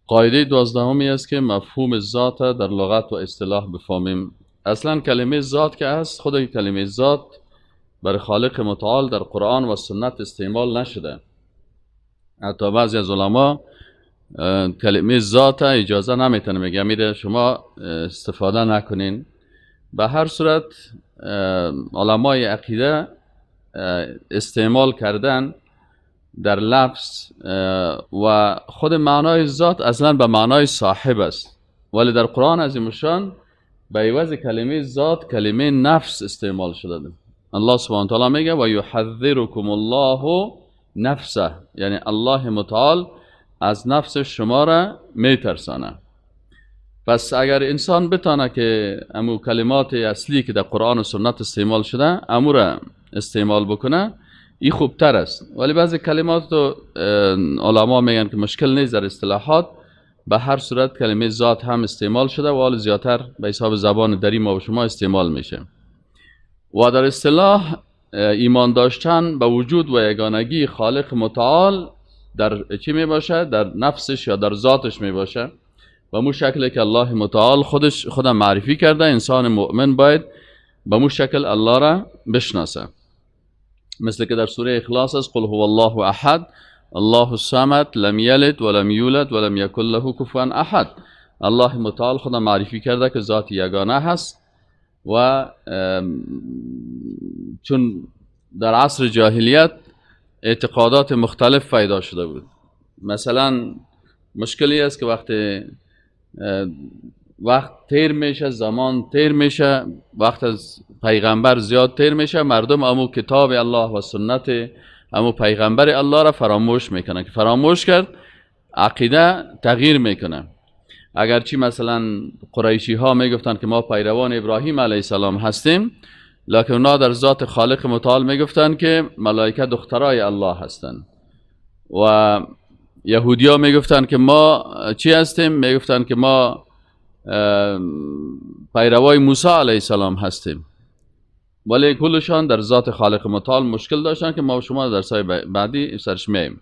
قاعده 12 است که مفهوم ذات در لغت و اصطلاح بفهمیم. اصلا کلمه ذات که هست، خود کلمه ذات بر خالق متعال در قرآن و سنت استعمال نشده. حتی بعضی از علما کلمه ذات اجازه نمیتونه، میگه میره شما استفاده نکنین. به هر صورت علمای عقیده استعمال کردن در لفظ و خود معنای ذات اصلا به معنای صاحب است، ولی در قرآن عظیم الشان به عوض کلمه ذات کلمه نفس استعمال شده. الله سبحانه و تعالی میگه و یحذرکم الله نفسه، یعنی الله متعال از نفس شما را میترسانه. پس اگر انسان بتانه که امو کلمات اصلی که در قرآن و سنت استعمال شده امو را استعمال بکنه، این خوبتر است. ولی بعضی کلمات تو علما میگن که مشکل نیست در اصطلاحات، به هر صورت کلمه ذات هم استعمال شده و حال زیادتر به حساب زبان دری ما و شما استعمال میشه. و در اصطلاح ایمان داشتن به وجود و یگانگی خالق متعال در چی می باشه؟ در نفسش یا در ذاتش می باشه. و مو شکلی که الله متعال خودش خودم معرفی کرده، انسان مؤمن باید به مو شکل الله را بشناسه. مثل که در سوره اخلاص است، قل هو الله احد الله الصمد لم یلد ولم یولد ولم یکن له کفوا احد. الله متعال خودم معرفی کرده که ذات یگانه هست. و چون در عصر جاهلیت اعتقادات مختلف پیدا شده بود، مثلا مشکلی است که وقتی وقت تیر میشه، زمان تیر میشه، وقت از پیغمبر زیاد تیر میشه، مردم امو کتاب الله و سنت امو پیغمبر الله را فراموش میکنن. که فراموش کرد عقیده تغییر میکنه. اگرچه مثلا قریشی ها میگفتن که ما پیروان ابراهیم علیه السلام هستیم، لکن اونا در ذات خالق متعال میگفتن که ملائکه دخترای الله هستند. و یهودیا میگفتن که ما چی هستیم؟ میگفتن که ما پیروای موسی علیه السلام هستیم. ولی کلشان در ذات خالق متعال مشکل داشتن که ما و شما در سای بعدی سرش میایم.